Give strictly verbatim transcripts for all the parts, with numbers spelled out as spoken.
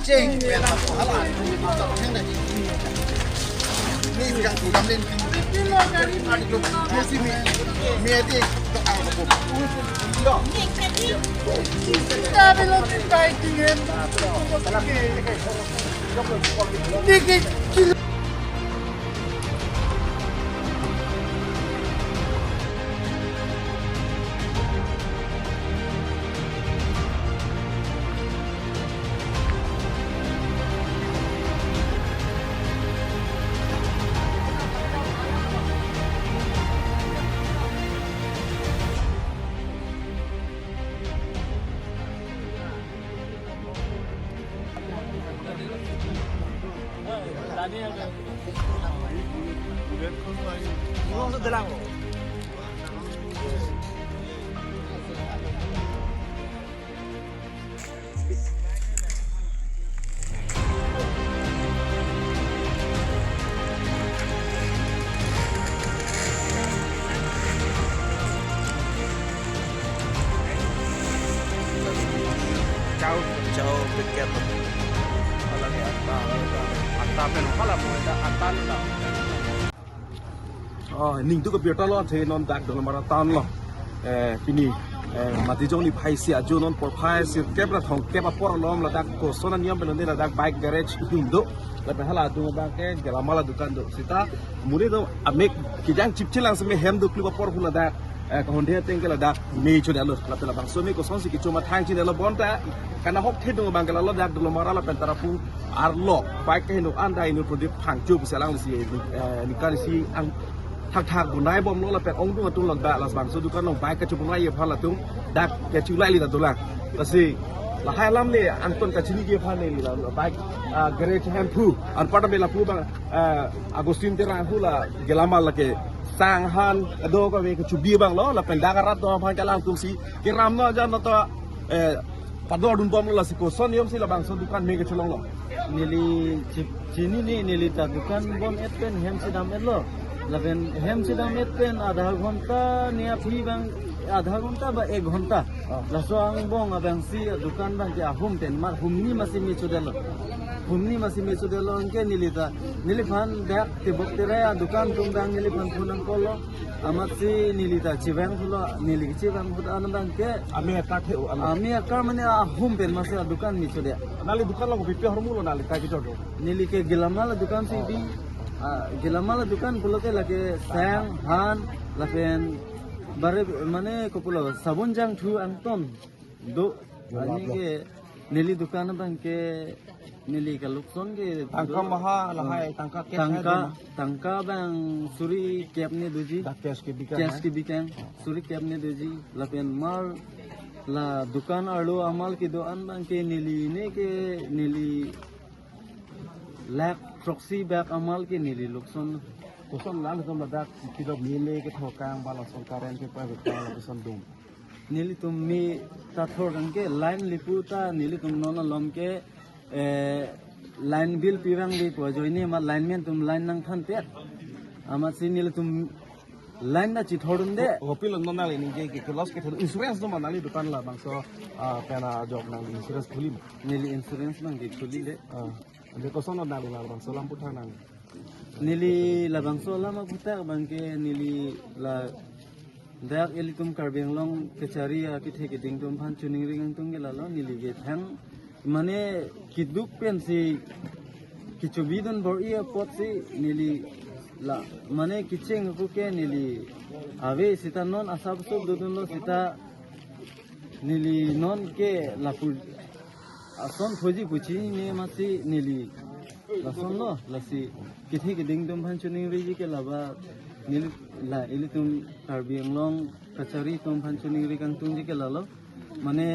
Cheng, hala, hala, hala, hala. Ni kang tu kamlen. Ni si mi, mi ati to ang ko. Yo. Kita belum dipaiti em. Ni ke Jauh, jauh dekat. Hala ke atta, atta pen hala pun atta lu. Oh, ning tu ke pirta lo the non dak Dolamara town lo. Eh, pini, eh, Matijong niphai isi ajo non porphai sirkep ra thomkep apor alom ladak koson aniyom pen ladak bike garage atum do. Lapen hala adung abang ke gelamal adukan do. Sita muri do amek kejang chipchilang seme hem do klip apor hu ladak, eh, kahonde ateng ke ladak me chodetlo. Lapen labangso me kosonsi kecho mathang chinilo bonta. Karena hok thedung abang ke lalo dak Dolamara lapen Tarapung arlo. Bike ke heno anda inu Pradip Phangcho pusi alanglisi, eh, nikar isi ang thakthak bunai bomlo lapen ongdung atum ladak labangso dukan along bike kachobunai aphan latum dak kachulai li ta dolang. Lasi lahai alam le angton kachini ke aphan neli la bike, ah, garage hem phu anparta me lapu abang, ah, Agustin Terang hu la gelamal lake sang han ado kave kachobi abang lo lapen dak arat do aphan ke alangtum si keram no jan no to, eh, padodun bomlo lasi koson aniyom si labangso dukan me kecholonglo. Neli chi-, chinine, neli ta dukan bom et pen hem si dam etlo. Lapen hem si dam et pen adha ghonta ne aphi abang adha ghonta ba ek ghonta. Ah. Laso angbong abang si dukan abang ke ahum pen mar humni masi me chodetlo. Humni masi me chodetlo anke neli ta neliphan dak tebok tere adukan atum abang neliphan phone nangkol lo. Amatsi neli ta chevang thulo, neli chevang thut an abang ke. Ame akar the, ame akar mane ahum pen masi adukan me chodet. Nangli dukan along kopi pi ahormu lo nangli kai kejor do? Neli ke gelamal adukan si bi, ah, gelamal adukan pulote lake sang, han, lapen bare mane kopulo sabun jangthu angton do. Gelamal ani lo. Ke neli dukan abang ke neli kalukson ke tangka do. Maha lahai, hmm, tangka cash tangka hai do. Tangka abang suri kep ne doji. Dak cash kebikang, cash hai? Kebikang suri kep ne doji. Lapen mar la dukan arlo amal kedo an abang ke neli ne ke neli lakh throksi bak amal ke neli lukson. Koson lang koson ladak kilo mele kethokang bala sorkaren ke private kang la koson dum. Nelitum me ta thorkang ke line lipu ta nelitum non alom ke, eh, line bill pirang di pu ajoine ma lineman atum line nangthan pet. Amatsi nelitum line ta chithordunde. Ko-, kopilo non nangli ningje ke, ke loss ke thek insurance do ma nangli dukan labangso, ah, pen ajok nangli insurance khuli ma? Neli insurance abang ke khuli le. Ah, ante koson non nangli labangso alam puthak nang? Neli labangso alam aputhak abang ke neli la dak ilitum Karbi Anglong kachari akethe keding atum aphan choningri kangtung ke lalo neli ke thang mane keduk pensi kechobidun bor-i apotsi neli la mane kecheng ako ke neli ave sita non asap sop dodunlo sita neli non ke lapu ason phoji puchi ne masi neli lason lo lasi kethe keding atum aphan choningriji ke laba neli la ilitum Karbi Anglong kachari atum aphan choningri kangtungji ke lalo mane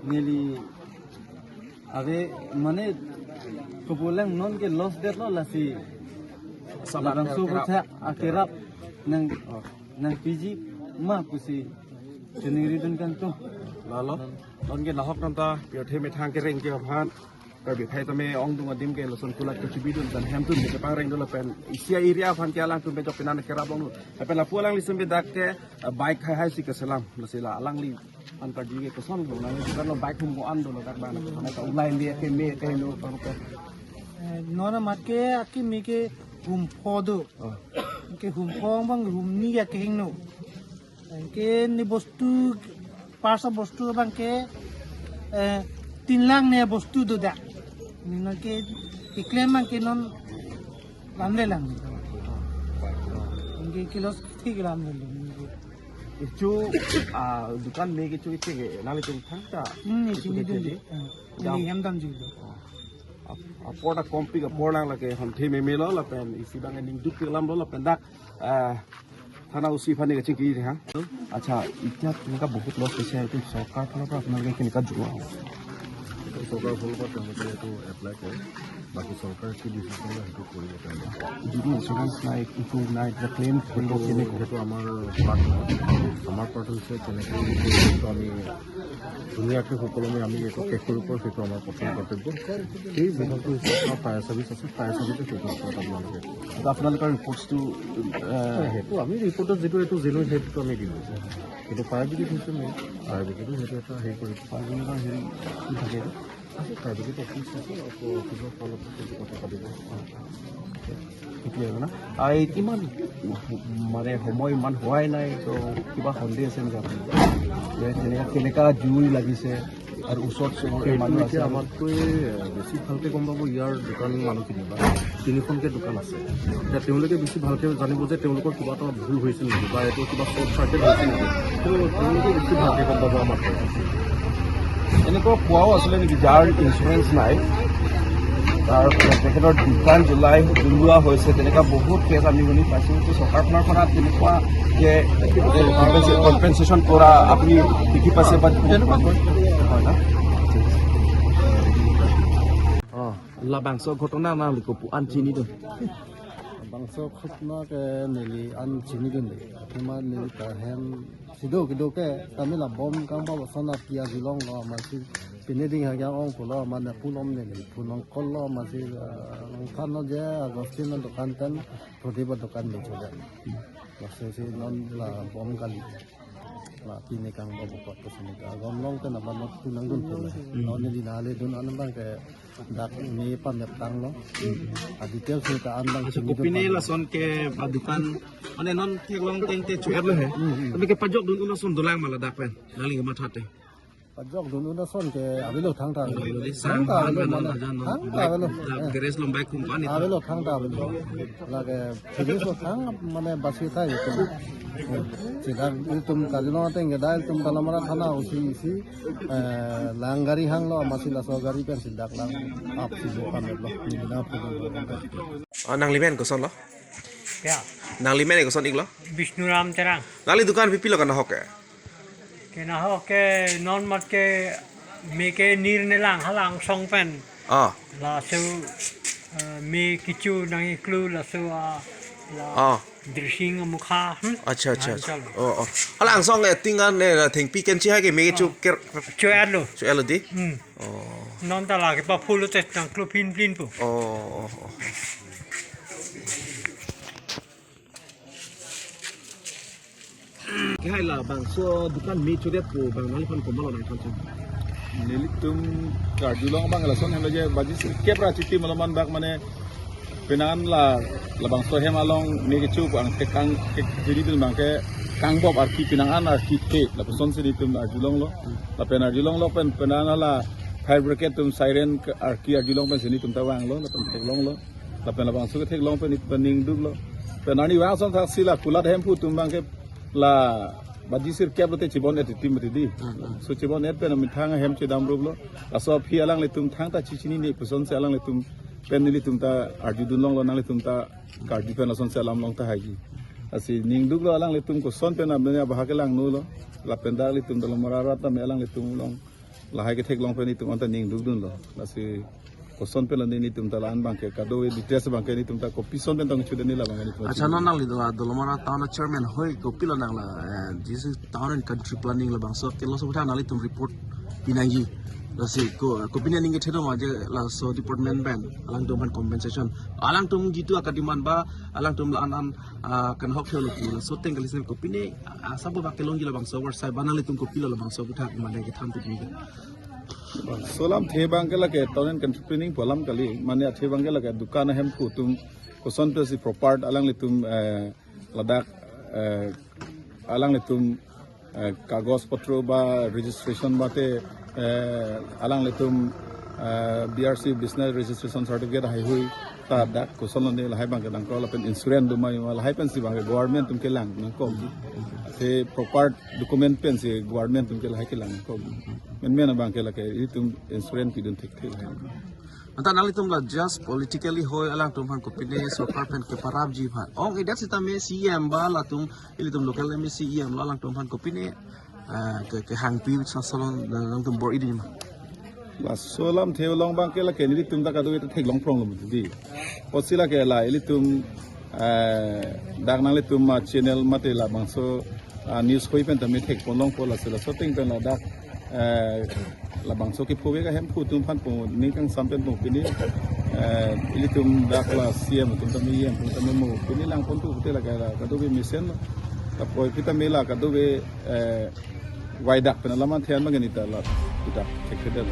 neli ave mane kopulang non ke loss detlo lasi sabang labangso kerap. Kotha akerap nang, oh, nangpiji ma pusi choningridun kangtung. Lalo, non ke nahok nanta pirthe methang kereng ke aphan Karbi Thaitame ongdung adim ke lason kulat kachibidun pen hemtun ke pangreng dolo pen isi a-area aphan ke alangtum pen jok pinan kerap long. Lapen lapu alangli sumbi dak ke, eh, bike hai hai si keselam. Lasi la alangli an karju ke koson lo, nang kan lo bike hum ko an dolo dak bang. Karena ka ulai dia ke me ke lo paru ke. Eh, non amat ke akimi ke humpho do. Oh. Ke humpho abang humni ya kehingno. Ke ne bostu, parsa bostu abang ke, eh, tin lakh ne bostu do dak. Nina ke keklem abang ke non lamle lang. Ke kilos thik lamle lang. Ichu, ah, dukan me kecho ite ke nanglitum thangta. Hmm, ichu ichu ni ke dun jadi? Di. Hmm. Jam. Ni hem dam ji do. Ah, ah, apor ta kompik apor lang lake hon the me me lo lapen isi abang ning duk ke lam lo lapen dak, ah, thana usi phani kachingki ha. Acha, itya teneka bahut loss hoise, etu sorkar phalor pora apnaloke keneka jua? চৰকাৰৰ ফালৰ পৰা তেওঁলোকে এইটো এপ্লাই কৰে, বাকী চৰকাৰে কি ডিচিশ্যন লয় সেইটো কৰিব তেওঁলোকে। যিটো ইঞ্চুৰেঞ্চ নাই, একো নাই, এতিয়া ক্লেইম কৰিব সেইটো, কেনেকৈ? সেইটো আমাৰ পাৰ্ট নহয়। আমাৰ পাৰ্ট হৈছে কেনেকৈ আমি ধুনীয়াকৈ সুকলমে আমি এইটো শেষ কৰিব পাৰোঁ, সেইটো আমাৰ প্ৰথম কৰ্তব্য। সেই বিভাগটো হৈছে আমাৰ ফায়াৰ চাৰ্ভিচ আছে, ফায়াৰ চাৰ্ভিচে সেইটো ওপৰত আপোনালোকে। এতিয়া আপোনালোকৰ ৰিপৰ্টছটো, এ, হয়, সেইটো আমি ৰিপৰ্টত যিটো এইটো জেনুইন সেইটো আমি দিম। কিন্তু ফায়াৰ ব্ৰিগেড হৈছে মেইন, ফায়াৰ ব্ৰিগেডো সেইটো এটা হেৰি কৰিব। ফায়াৰ ব্ৰিগেডৰ হেৰি কি থাকে এইটো? আছে, ফায়াৰ ব্ৰিগেড অফিচ আছে, আকৌ অফিচৰ ফালৰ পৰা সেইটো কথা পাতিব। সেইটোৱে আৰু না? আৰু এই কিমান মানে সময় ইমান হোৱাই নাই, তো কিবা সন্দেহ আছে নেকি আপোনাৰ? যে কেনেকা, কেনেকা জুই লাগিছে আৰু ওচৰত চুবুৰীয়া এইটো মানুহ আছে? এতিয়া আমাতকৈ বেছি ভালকৈ গম পাব ইয়াৰ দোকান মানুহখিনি বা তিনিখনকৈ দোকান আছে। এতিয়া তেওঁলোকে বেছি ভালকৈ জানিব যে তেওঁলোকৰ কিবা এটা ভুল হৈছিল নেকি বা এইটো কিবা শ্বৰ্ট চাৰ্কিট হৈছিল নেকি, তো তেওঁলোকে বেছি ভালকৈ গম পাব আমাতকৈ। এনেকুৱা পোৱাও আছিলে নেকি যাৰ ইঞ্চুৰেঞ্চ নাই, তাৰ তেখেতৰ দোকান জ্বলাই, জ্বলোৱা হৈছে, তেনেকুৱা বহুত কেছ আমি শুনি পাইছোঁ। তো চৰকাৰখনৰ পৰা তেনেকুৱা যে কম্পেনচে-, কম্পেনচেশ্যন কৰা আপুনি দেখি পাইছে বা তেনেকুৱা হয় না? অ, labangso ঘটনা nangli kopu-an chinidun? Labangso khutna ke neli an chinidun de. Athema neli ta hem sido kido ke kami la bom kangba boson ap kiya jilong lo amatsi pine ding ha kyang ong pulo amat ne pulom neli punong kol lo amatsi, ah, nang than no je Agustin no dukan ten thodi ba dukan ni choja. Maksud si non la bom kali. La pine kangba bukot to sini ka gom long ke naba not tunang dun tu. Hmm. Non neli nale dun an abang ke dak ni pamyat tang lo. A details ni ta an abang. Acha, sini kopine dun lason ke, ah, dukan, mane non theklong tengte chu-et lo he. Hmm, hmm. Tame kepajokdun un ason dolang ma ladak pen nangli kematha te? Pajokdun un ason ke avelo thangta avelo. Avelo, di thangta sang avelo, avelo, mane, aja non thangta bike, avelo. Ah, eh, garage lom bike kum pani. Avelo thangta avelo. Lake Philips lo thang mane basi thai itu. Sidang itum karjulong ateng ke dai itum Dolamara thana usi isi, eh, lang gari hang lo amatsi laso gari pen sidak lang ap si lo pamit lo. Nina pun lo. Ah, nangli men koson lo? Ya. Nangli men koson ik lo? Bishnu Ram Terang. Nangli dukan pipi lo kana hok ke? Kena hok ke non mat ke me ke nir nelang hala angsong pen. Ah. Laso, eh, me kecho nang-iklo laso, ah, la, ah, Drising amukha, hmm? Acha, acha, ah, acha. Inshallah. Oh, oh. Hala angsong, eh, ting an, eh, thengpi kenchi ha ke me kecho, ah, ker-, cho-et lo. Cho-et lo di? Hmm. Oh. Non ta la kepaphul te nangklo phin phin po. Oh, oh, oh. Ke hai labangso dukan me chodet po bang nangliphan komatlo nangthan chong? Nelitum karjulong abang lason hem lo je baji sirkep ra chiti maloman bak mane penang an la labangso hem along me kecho pu angthek kang ke jiri dun abang ke kangbop arki penang an arki the lapuson si nelitum arjulong lo. Lapen arjulong lo pen penang an la fire brigade atum siren ke arki arjulong pensi nelitum ta vang lo lapen theklong lo. Lapen labangso ketheklong pen nelitum ta ning duk lo. Pen arnivang ason thaksi la kulat hemphu atum abang ke la baji sirkep lote chibon-et itim mati di. Hmm, hmm. So chibon-et pen amethang ahem chedam rup lo. Laso aphi alanglitum thangta chichinine puson si alanglitum pen nelitum ta arjudun long lo, nanglitum ta karju pen lason si alam long tahai ji. Lasi ning duk lo alanglitum koson pen amene abahak ke langno lo. Lapen dak nelitum Dolamara arat tame alanglitum along lahai ketheklong pen nelitum anta ning dukdun lo. Lasi koson pen la nelitum ta la-an abang ke kado-kave details abang ke nelitum ta kopison pen tong chude ni labang nelitum. Acha, non nangli la Dolamara town chairman hoi kopilo nang la, eh, this is town and country planning labangso ke lo so nanglitum report pinangji. Lasi ko kopine ning kethedung aje laso department pen alangtum aphan compensation. Alangtum jitu aka demand ba alangtum la an an ah, kan hok thelo ki laso ateng kali sen kopine ah, asap ba kelongji labangso war sai ba nanglitum kopilo labangso aputhak mane kethan tu ni. Laso alamthe abang ke lake town and country planning pu alam kali, mane athe abang ke lake dukan ahemphu atum kosonsi proper alanglitum eh, ladak eh, alanglitum eh, kagos potro ba registration bate eh, alanglitum eh, B R C business registration certificate haihui ta dak koson lone lahai abang ke nangkok lapen insurance do ma ma lahai pensi abang ke government atum kelang nangkok. Athe proper document pensi government atum ke lahai kelang nangkok. Menmen abang ke lake itum insurance pidun thekthe lahai. Anta nanglitum la just politically hoi alangtum aphan kopine sorkar pen keparapji aphan. Ong idak sitame C E M ba latum ilitum local M A C E M lo alangtum aphan kopine ah, ke kehangpi sa salon alangtum bor-i di ma. Laso alamthe along abang ke lake nelitum ta kadokave ta theklong prong lo di. Apotsi lake la ilitum eh, dak nanglitum ma channel mate labangso ah, news hoi pen tame thekponlongpo, lasi laso ateng pen ladak eh, labangso kepho ave ahemphu atum aphan pu ning kangsam pen pu pini eh, ilitum dak la C E M atum tame E M atum tame mo pini langpon tu hotel la kala kadokave mesen la poi pi tame la kadokave eh, waidak pen alam an the-an abang ke neta la dak thekthe det.